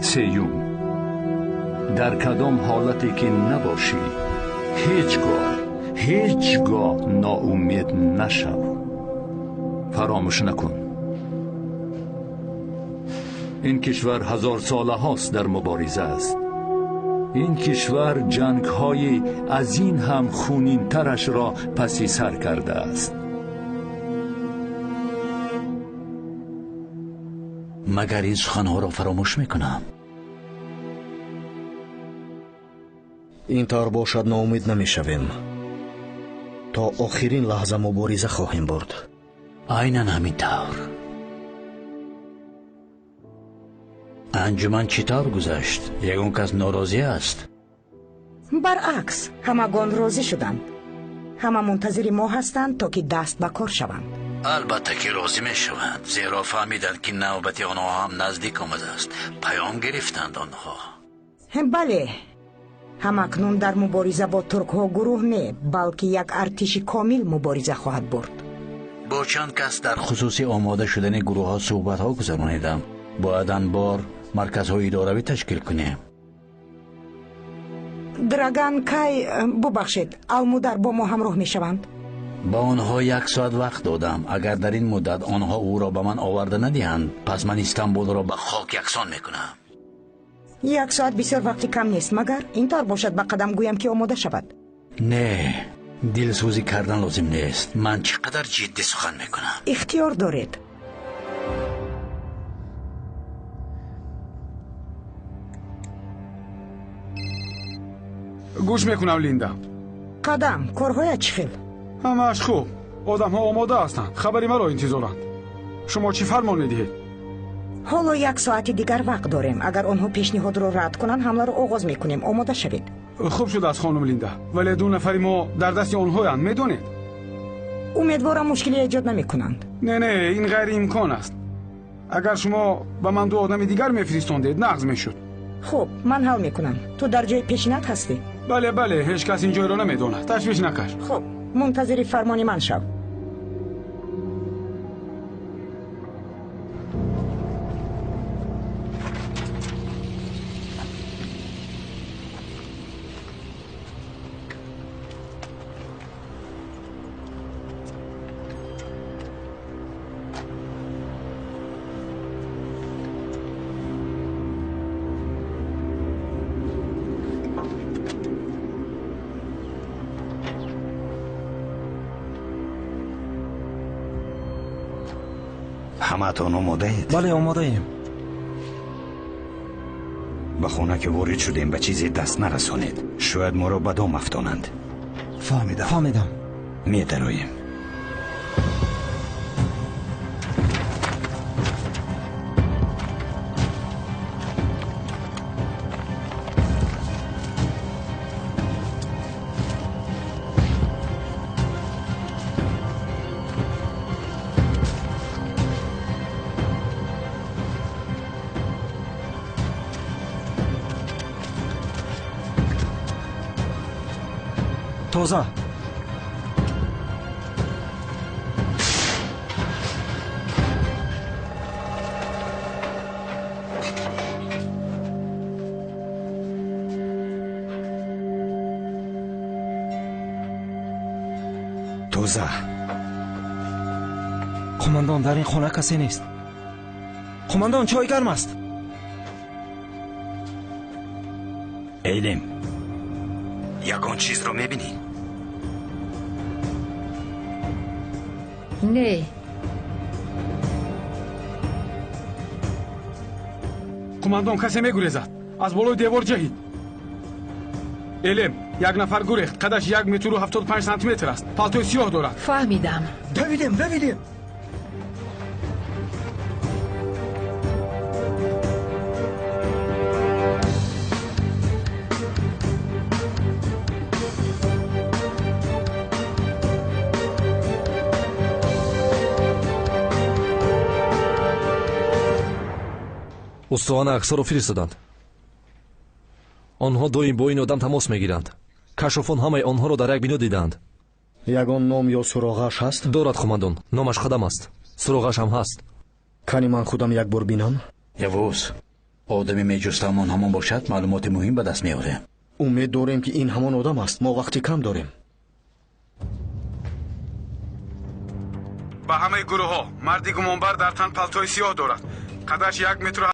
Сеюм, дар кадом ҳолате ки набошӣ, ҳеҷ гоҳ, ҳеҷ гоҳ ноумед нашав. Фаромӯш накун. Ин кишвар ҳазорсолаҳост дар мубориза аст. Ин кишвар ҷангҳои аз ин ҳам хунинтарашро паси сар кардааст. Магар ин суханҳоро фаромӯш мекунам? Ин тавр бошад, ноумед намешавем. То охирин лаҳза мубориза хоҳем бурд. Айнан ҳамин тавр. Анҷуман чӣ тавр гузашт? Ягон кас норозӣ аст? Баръакс, ҳамагон розӣ шуданд. Ҳама мунтазири мо ҳастанд, то ки даст ба кор шаванд. Албатта ки розӣ мешаванд, зеро фаҳмиданд, ки навбати онҳо ҳам наздик омадааст. Паём гирифтанд онҳо. Бале, ҳамакнун дар мубориза бо туркҳо гурӯҳ не, балки як артиши комил мубориза хоҳад бурд. Бо чанд кас дар хусуси омода шудани гурӯҳҳо суҳбатҳо гузаронидам. Бояд анбор марказҳои идоравӣ ташкил кунем. Драган кай, бубахшед, Алмудар бо мо ҳамроҳ мешаванд? Ба онҳо як соат вақт додам. Агар дар ин муддат онҳо ӯро ба ман оварда надиҳанд, пас ман Истанбулро ба хок яксон мекунам. Як соат бисёр вақти кам нест, магар ин тавр бошад ба қадам гӯям ки омода шавад. Не, дилсӯзӣ кардан лозим нест. Ман чӣ қадар ҷиддӣ сухан мекунам. Ихтиёр доред. Гӯш мекунам, Линда. Қадам, корҳоят чӣ хел? Ҳамааш хуб. Одамҳо омода ҳастанд. Хабари маро интизоранд. Шумо чӣ фармон медиҳед? Ҳоло як соати дигар вақт дорем. Агар онҳо пешниҳодро рад кунанд, ҳамларо оғоз мекунем. Омода шавед. Хуб шудааст, хонум Линда, вале ду нафари мо дар дасти онҳоянд, медонед? Умедворам мушкиле эҷод намекунанд. Не, не, ин ғайриимкон аст. Агар шумо ба ман ду одами дигар мефиристондед, нағз мешуд. Хуб, ман ҳал мекунам. Ту дар ҷои пешинат ҳастӣ? Бале, бале, ҳеҷ кас ин ҷойро намедонад. Ташвиш накаш. Хуб, мунтазири фармони ман шав. Ҳамаатон омодаед? Бале, омодаем. Ба хона ки ворид шудем, ба чизе даст нарасонед. Шояд моро ба дом афтонанд. Фаҳмидам. Фаҳмидам. Медароем. Тоза. Тоза. Қумандон, дар ин хона касе нест. Қумандон, чой гарм аст. Эйлем, ягон чизро мебинӣ? Не. Қумандон, касе мегурезад. Аз болои девор ҷаҳид. Элем, як нафар гурехт. Қадаш як метру 75 сантиметр аст. Палтои сиёҳ дорад. Фаҳмидам. Давидем, давидем. Устована аксҳоро фиристоданд. Онҳо доим бо ин одам тамос мегиранд. Кашофон ҳамаи онҳоро дар як бино дидаанд. Ягон ном ё суроғааш ҳаст? Дорад, қумандон. Номаш Қадам аст. Суроғаш ҳам ҳаст. Кани ман худам як бор бинам? Явуз, Одаме меҷустам, он ҳамон бошад, маълумоти муҳим ба даст меорем. Умед дорем, ки ин ҳамон одам аст. Мо вақти кам дорем. Ба ҳамаи гурӯҳҳо, марди гумонбар дар тан палтои сиёҳ дорад. Қадаш 1 метру